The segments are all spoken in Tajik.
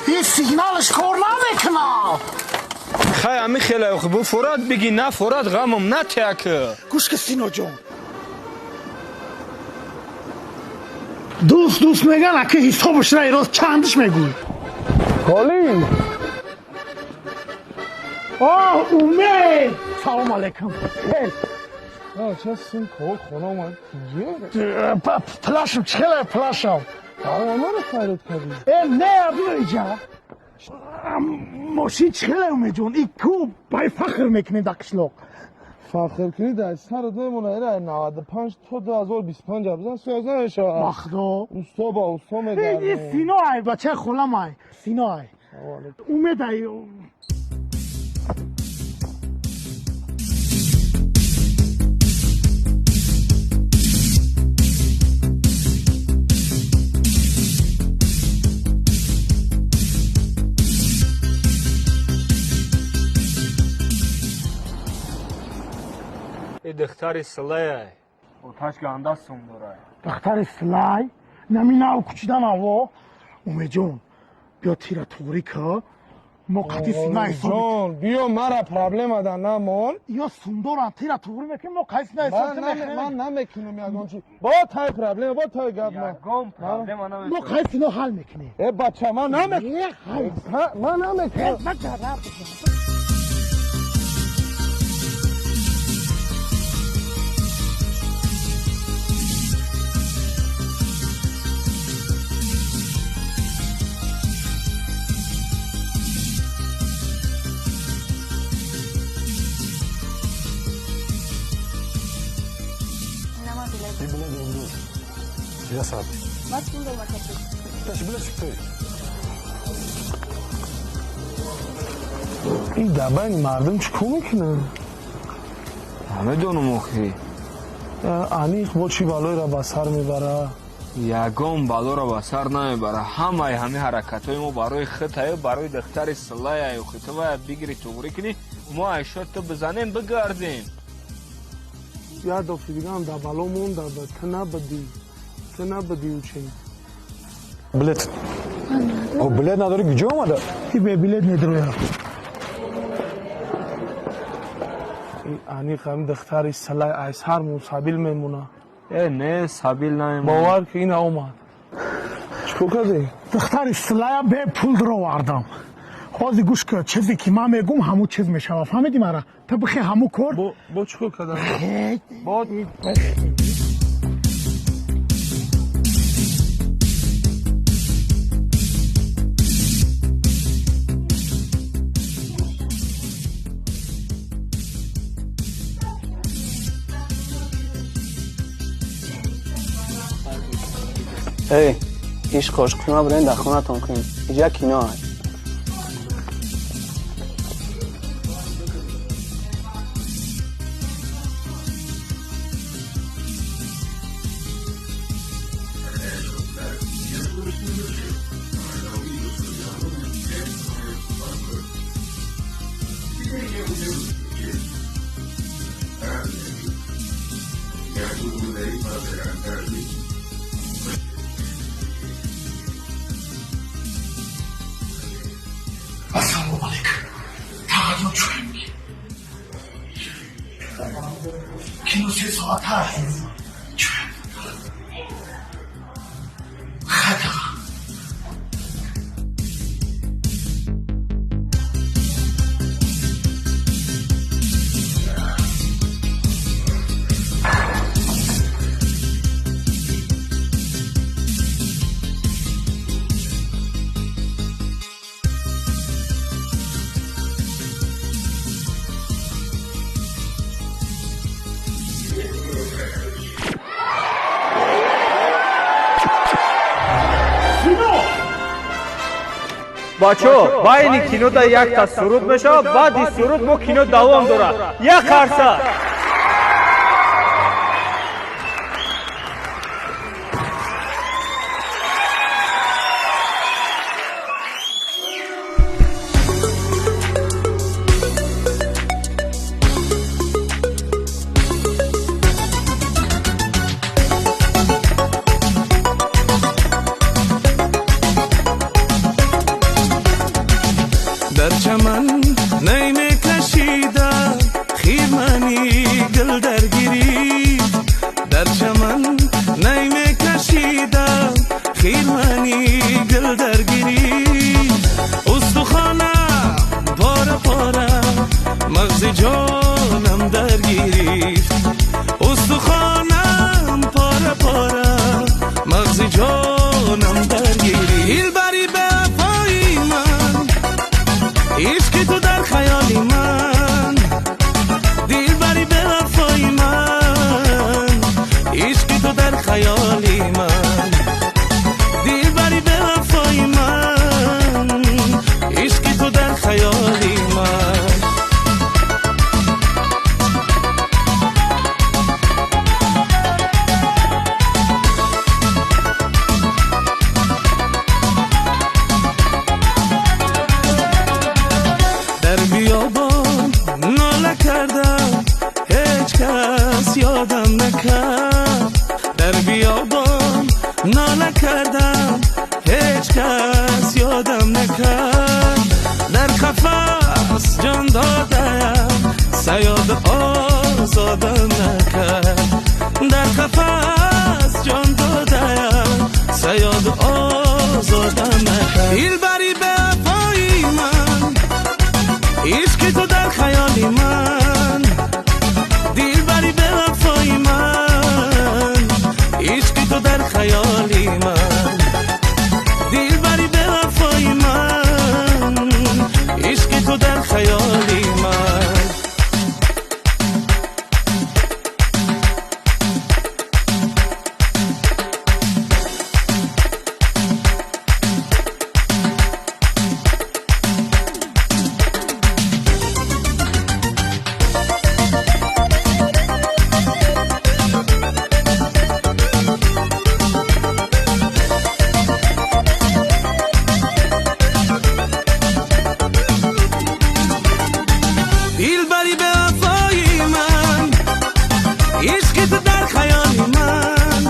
Ин сигналаш кор намекунад. Хай, ами хеле бу фурат биги, на фурат ғамам натяк. Гӯш ки, Синоҷон, дӯст дӯст меган, аки ҳисобаш ра рост чандаш мегӯй. Ҳоли. О, Умед, салом алейкум. Ча син кор хона омад? Плашам чихеле, плашам. Маро фарёд кардӣ. Э, не, биё иҷа. Мошин чихеле, Умедҷон? И ку бай фахр мекунем дар қишлоқ. Фахр кунӣ дар сарат мемона. Ира 95 то 2025 абзан соз намешавад. Бахдо. Усто ба усто мегардем. Сино ай, бачаи холам ай, Сино ай, Умед ай. И духтари Силай оташ ганда сум дорад. Духтари Силай наминав кучидан аво. Умедҷон, биё, тира туғрӣ ка, мо қати Сина ҳисоб. Ҷон, биё, мара проблема да намон. Ё сумдоран, тира туғрӣ мекунем, мо қати Сина ҳисоб. Ман намекунам ягон чи. Бо тай проблема, бо тай гап. Ягон проблема. Мо қати Сино ҳал мекунем. Э, бача, ман намекунам, ман намекунам. Ин дар байни мардум чӣ кор мекунад? Намедонам охи. Аниқ бо чӣ балоеро ба сар мебарад? Ягон балоро ба сар намебара. Ҳамаи ҳамин ҳаракатҳои мо барои хитаю барои духтари Силая. Охи, ту бояд бигири, туғрӣ кунӣ, мо айшод ту бизанем, бигардем. Як дафъи дигаам дар бало монда ба ту набудӣ, ту набудӣ учин. Билет. О, билет надорӣ, куҷо омада? И бе билет медрояд. Аниқ ҳамин духтари Силай ай сар мусабил мемона. Э, не, сабил намемонад. Бовар ки, ина омад. Чӣ кор кардӣ? Духтари Силая бе пул даровардам. Ҳозир гӯш кун, чизе ки ман мегум, ҳамун чиз мешавад. Фаҳмидӣ мара? Ту бихе ҳамун кор. Бо чӣ кор кардам? Бо. Эй, ишқ ошиқона бурен, дар хонатон кунем. Иҷа кино аст. Ассалому алайкум. Тағаҷон, чӯем, кино 3 соата чӯем. Хай, таға. Сино. Бачо, байни кинода якта суруд мешавад, баъди суруд мо кино давом дорад. Як қарса. накардам, ҳеҷ кас ёдам накард. Дар қафас ҷон додаям, саёд озодам накард. Дар қафас ҷон додаям, саёд озодам накард. Дилбари бевафои ман, ишқи ту дар хаёли ман. Дилбари бевафои ман, ишқи ту дар хаёли ман. Дилбари бевафои ман, ишқи ту дар хаёли ман. Дилбари бевафои ман, ишқи ту дар хаёли ман.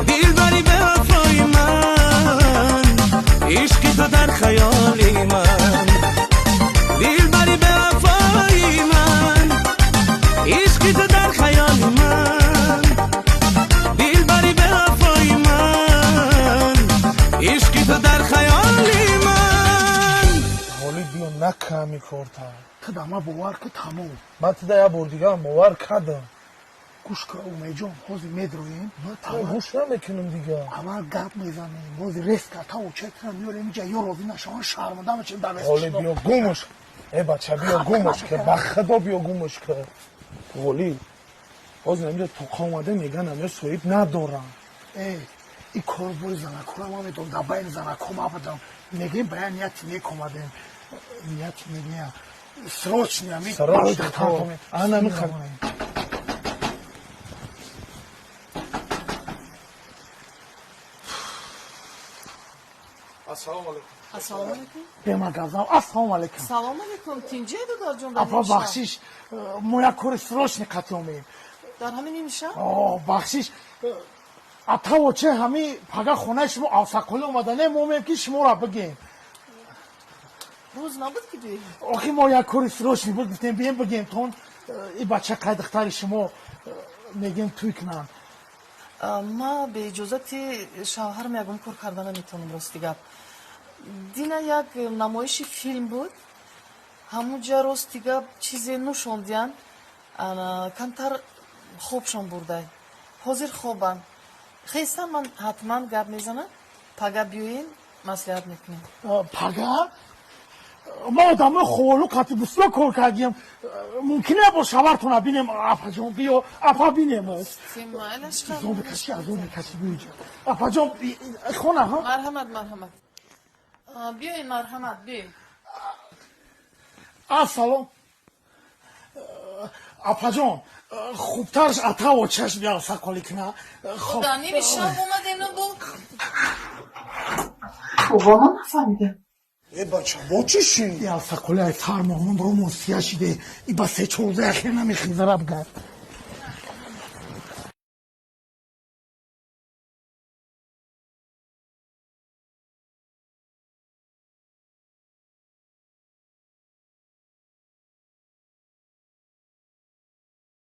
Дилбари бевафои ман, ишқи ту дар хаёли ман. Дилбари бевафои ман, ишқи ту дар хаёли ман. Дилбари бевафои ман, ишқи ту дар хаёли ман. Ғолиб, биё, наками корта. Ту да ма бовар ки, тамом. Ман туда як бор дигаам бовар кардам. Гӯш ка, Умедҷон, ҳозир медроем. Ман туро гӯш намекунам дига. Аввал гап мезанем, ҳозир резко та очетра меорем инҷа, ё розӣ нашаван, шарманда мешем дар Ғолиб, биё, гумш. Э, бача, биё, гумш ка, ба худо, биё, гумш ка. Ғолиб, ҳозир инҷа тоқа омада меган, амё соҳиб надорам. Э, и кор бори занакора ма медонам, дар байни занако ма будам. Мегем, ба я нияти нек омадем, нияти нек не, срочный ами. Срочный, ана ми. Ассалому алайкум. Ассалому алайкум. Бема газам. Ассалому алайкум. Салом алайкум. Тинҷе, додарҷон? Апа, бахшиш, мо як кори срочный қатъ омем. Дар ҳамин нимшаб? О, бахшиш. Атаво че ҳами пага хонаи шумо авсаққолӣ омада, не, мо меем, ки шуморо бигем. Рӯз набуд, ки биёед? Охи, мо як кори срочный буд, гуфтем, бием, бигем тон. И бача қай духтари шумо мегем, туй кунанд. Ма бе иҷозати шавҳарам ягон кор карда наметавонам, рости гап. Дина як намоиши филм буд, ҳамунҷа, рости гап, чизе нӯшондиянд, камтар хобшон бурдай, ҳозир хобанд. Хестам, ман ҳатман гап мезанам. Пага биёен, маслиҳат мекунем. Пага ма одамои ховолу қати бисёр кор кардем, мумкин бо шавартона бинем. Апаҷон, биё, апа, бинем. Азон бикаши, азон бикаши, биёҷа, апаҷон, хона. Ҳа, марҳамат, марҳамат, биёен, марҳамат, биёен. Ассалом, апаҷон, хубтарш атаво чашм биёр, сақолӣ куна. Худо, ними шаб омадем бу. Бобо, ман нафаҳмидам. Э, бача, бо чӣ шид? Сақоли ай фармон румон сия шиде, и ба се чорда ахир намехезара бгар.